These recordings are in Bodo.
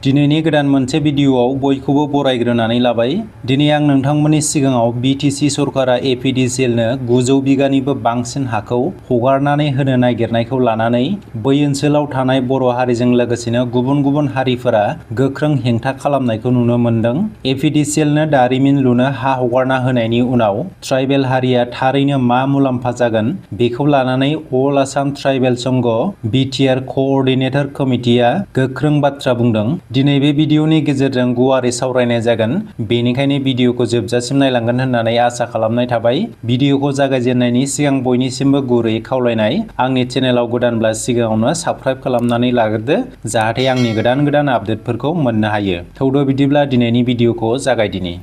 दिनैनि गोदान मोनसे भिडिअआव बयखौबो बरायग्रोनानै लाबाय। दिनै आं नोंथांमोननि सिगाङाव बिटिसि सरकारा एपिडिसिएलनो 900 बिगानिबो बांसिन हाखौ हगारनानै होनो नागिरनायखौ लानानै बै ओनसोलाव थानाय बर' हारिजों लोगोसेनो गुबुन गुबुन हारिफोरा गोख्रों हेंथा खालामनायखौ नुनो मोन्दों। एपिडिसिएलनो दारिमिन लुनो हा हगारना होनायनि उनाव ट्राइबेल हारिया थारैनो मा मुलाम्फा जागोन बेखौ लानानै अल आसाम ट्राइबेल संघ बिटिआर कअर्डिनेटर कमिटिआ गोख्रों बाथ्रा बुंदों। दिनै बे भिडिअनि गेजेरजों गुवारै सावरायनाय जागोन, बेनिखायनो भिडिअखौ जोबजासिम नायलांगोन होननानै आसा खालामनाय थाबाय। भिडिअखौ जागायजेननायनि सिगां बयनिसिमबो गुरैयै खावलायनाय, आंनि चेनेलाव गोदानब्ला सिगाङावनो साबस्क्राइब खालामनानै लाग्रोदो जाहाथे आंनि गोदान आपडेटफोरखौ मोननो हायो। थौदो बिदिब्ला दिनैनि भिडिअखौ जागायदिनि।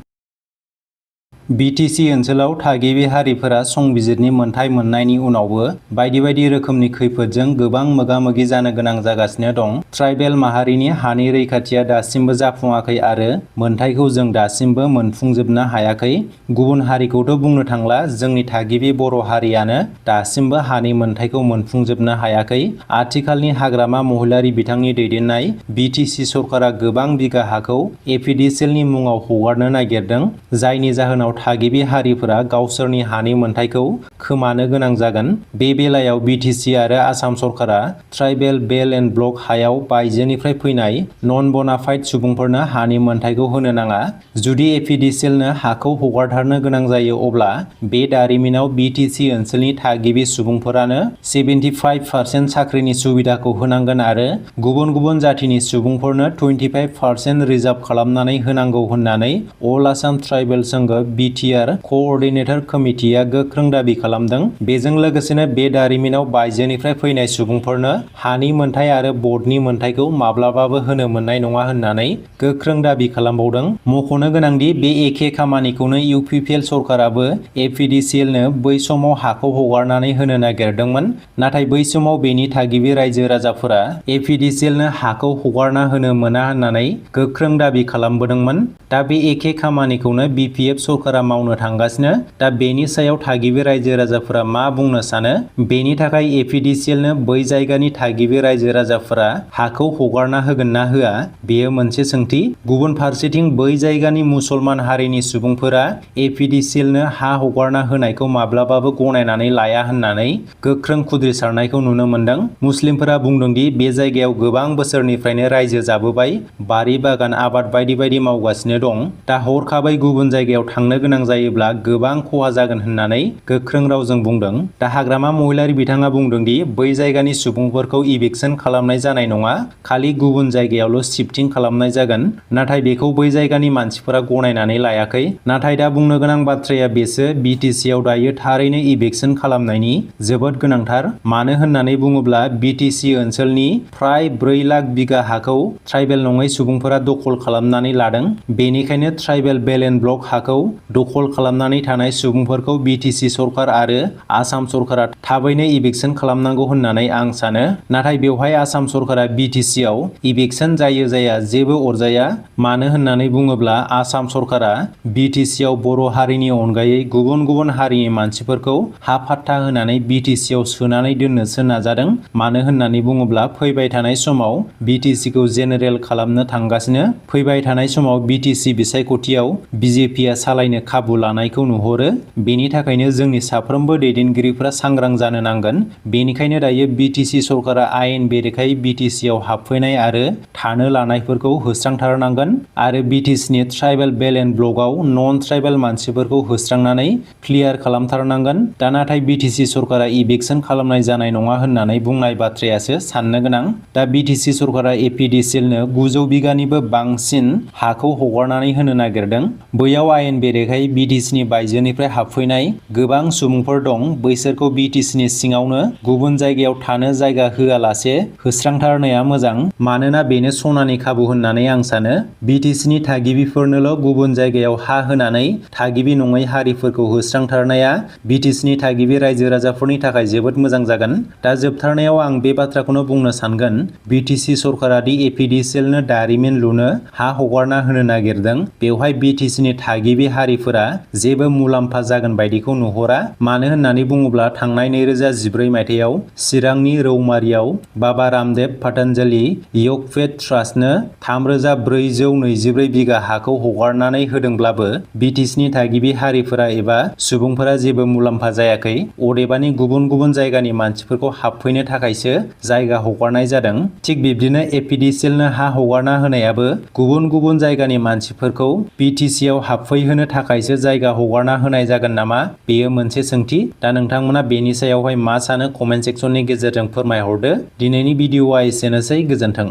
बिटिसि ओनसोलाव थागिबि हारिफोरा संबिजिरनि मोन्थाइ मोननायनि उनावबो बायदि बायदि रोखोमनि खैफोदजों गोबां मोगा-मोगि जानो गोनां जागासिनो दं। ट्राइबेल माहारिनि हानि रैखाथिया दासिमबो जाफुङाखै आरो मोन्थाइखौ जों दासिमबो मोनफुंजोबनो हायाखै। गुबुन हारिखौथ' बुंनो थांला, जोंनि थागिबि बर' हारियानो दासिमबो हानि मोन्थाइखौ मोनफुंजोबनो हायाखै। आथिखालनि हाग्रामा महिलारि बिथांनि दैदेननाय बिटिसि सरकारा गोबां बिगा हाखौ एपिडिसिएलनि मुङाव हगारनो नागिरदों, जायनि जाहोनाव थागिबि हारिफोरा गावसोरनि हानि मोन्थाइखौ खोमानो गोनां जागोन। बे बेलायाव बिटिसि आरो आसाम सरकारा ट्राइबेल बेल एन्ड ब्लक हायाव बायजोनिफ्राय फैनाय नन बनाफाइड सुबुंफोरनो हानि मोन्थाइखौ होनो नाङा। जुदि एपिडिसिएलनो हाखौ हगारथारनो गोनां जायो अब्ला बे दारिमिनाव बिटिसि ओनसोलनि थागिबि सुबुंफोरानो 75% साख्रिनि सुबिदाखौ होनांगोन आरो गुबुन गुबुन जाथिनि सुबुंफोरनो 25% रिजार्भ खालामनानै होनांगौ होननानै अल आसाम ट्राइबेल संघ बिटिआर कअर्डिनेटर कमिटिआ गोख्रों दाबि खालामदों। बेजों लोगोसेनो बे दारिमिनाव बायजोनिफ्राय फैनाय सुबुंफोरनो हानि मोन्थाइ आरो बर्डनि मोन्थाइखौ माब्लाबाबो होनो मोननाय नङा होननानै गोख्रों दाबि खालामबावदों। मख'नो गोनांदि बे एखे खामानिखौनो इउपिपिएल सरकाराबो एपिडिसिएलनो बै समाव हाखौ हगारनानै होनो नागिरदोंमोन, नाथाय बै समाव बेनि थागिबि रायजो राजाफोरा एपिडिसिएलनो हाखौ हगारना होनो मोना होननानै गोख्रों दाबि खालामबोदोंमोन। दा बे एखे खामानिखौनो बिपिएफ सरकारा मावनो थांगासिनो। दा बेनि सायाव थागिबि रायजो राजाफोरा मा बुंनो सानो? बेनि थाखाय एपिडिसिएलनो बै जायगानि थागिबि रायजो राजाफोरा हाखौ हगारना होगोन ना होआ, बेयो मोनसे सोंथि। गुबुन फारसेथिं बै जायगानि मुसलमान हारिनि सुबुंफोरा एपिडिसिएलनो हा हगारना होनायखौ माब्लाबाबो गनायनानै लाया होननानै गोख्रों खुद्रिसारनायखौ नुनो मोन्दों। मुस्लिमफोरा बुंदोंदि बे जायगायाव गोबां बोसोरनिफ्रायनो रायजो जाबोबाय, बारि बागान आबाद बायदि बायदि मावगासिनो दं। दा हरखाबै गुबुन जायगायाव थांनो गोनां जायोब्ला गोबां खहा जागोन होननानै गोख्रों रावजों बुंदों। दा हाग्रामा महिलारि बिथाङा बुंदोंदि बै जायगानि सुबुंफोरखौ इभिक्सन खालामनाय जानाय नङा, खालि गुबुन जायगायावल' शिफ्टिं खालामनाय जागोन। नाथाय बेखौ बै जायगानि मानसिफोरा गनायनानै लायाखै। नाथाय दा बुंनो गोनां बाथ्राया बेसो, बिटिसिआव दायो थारैनो इभिक्सन खालामनायनि जोबोद गोनांथार। मानो होननानै बुङोब्ला बिटिसि ओनसोलनि फ्राय 4 लाख बिगा हाखौ ट्राइबेल नङै सुबुंफोरा दखल खालामनानै लादों। बेनिखायनो ट्राइबेल बेल एन्ड ब्लक हाखौ दखल खालामनानै थानाय सुबुंफोरखौ बिटिसि सरकार आरो आसाम सरकारा थाबैनो इभिक्सन खालामनांगौ होननानै आं सानो। नाथाय बेवहाय आसाम सरकारा बिटिसिआव इभिक्सन जायो जाया जेबो अरजाया। मानो होननानै बुङोब्ला आसाम सरकारा बिटिसिआव बर' हारिनि अनगायै गुबुन गुबुन हारिनि मानसिफोरखौ हा फाट्टा होनानै बिटिसिआव सोनानै दोननोसो नाजादों। मानो होननानै बुङोब्ला फैबाय थानाय समाव बिटिसिखौ जेनेरेल खालामनो थांगासिनो। फैबाय थानाय समाव बिटिसि बिसायख'थियाव बिजेपिआ सालायनो खाबु लानायखौ नुहरो। बेनि थाखायनो जोंनि साफ्रोमबो दैदेनगिरिफोरा सांग्रां जानो नांगोन। बेनिखायनो दायो बिटिसि सरकारा आयेन बेरेखायै बिटिसिआव हाबफैनाय आरो थानो लानायफोरखौ होस्रांथारनांगोन आरो बिटिसिनि ट्राइबेल बेल एन्ड ब्लकआव नन ट्राइबेल मानसिफोरखौ होस्रांनानै क्लियार खालामथारनांगोन। दा नाथाय बिटिसि सरकारा इभिक्सन खालामनाय जानाय नङा होननानै बुंनाय बाथ्रायासो साननो गोनां। दा बिटिसि सरकारा एपिडिसिएलनो 900 बिगानिबो बांसिन हाखौ हगारनानै होनो नागिरदों। बैयाव आयेन बेरेखायै बिटिसिनि बायजोनिफ्राय हाबफैनाय गोबां सुबुंफोर दं। बैसोरखौ बिटिसिनि सिङावनो गुबुन जायगायाव थानो जायगा होआलासे होस्रांथारनाया मोजां। मानोना बेनो सनानि खाबु होननानै आं सानो। बिटिसिनि थागिबिफोरनोल' गुबुन जायगायाव हा होनानै थागिबि नङै हारिफोरखौ होस्रांथारनाया बिटिसिनि थागिबि रायजो राजाफोरनि थाखाय जोबोद मोजां जागोन। दा जोबथारनायाव आं बे बाथ्राखौनो बुंनो सानगोन, बिटिसि सरकारा दि एपिडिसिएलनो दारिमिन लुनो हा हगारना होनो नागिरदों, बेवहाय बिटिसिनि थागिबि हारिफोर हारिफोरा जेबो मुलाम्फा जागोन बायदिखौ नुहुरा। मानो होननानै बुङोब्ला थांनाय 2014 मायथाइयाव चिरांनि रौमारियाव बाबा रामदेव पतन्जलि यगपेट ट्रास्टनो 3424 बिगा हाखौ हगारनानै होदोंब्लाबो बिटिसिनि थागिबि हारिफोरा एबा सुबुंफोरा जेबो मुलाम्फा जायाखै। अदेबानि गुबुन गुबुन जायगानि मानसिफोरखौ हाबफैनो थाखायसो जायगा हगारनाय जादों। थिग बिब्दिनो एपिडिसिएलनो हा हगारना होनायाबो गुबुन गुबुन जायगानि मानसिफोरखौ बिटिसिआव हाबफैहोनो थाखायसो जायगा हगारना होनाय जागोन नामा? बेयो मोनसे सोंथि। दा नोंथांमोना बेनि सायावहाय मा सानो कमेन्ट सेक्सननि गेजेरजों फोरमायहरदो। दिनैनि भिडिअआ एसेनोसै, गोजोन्थों।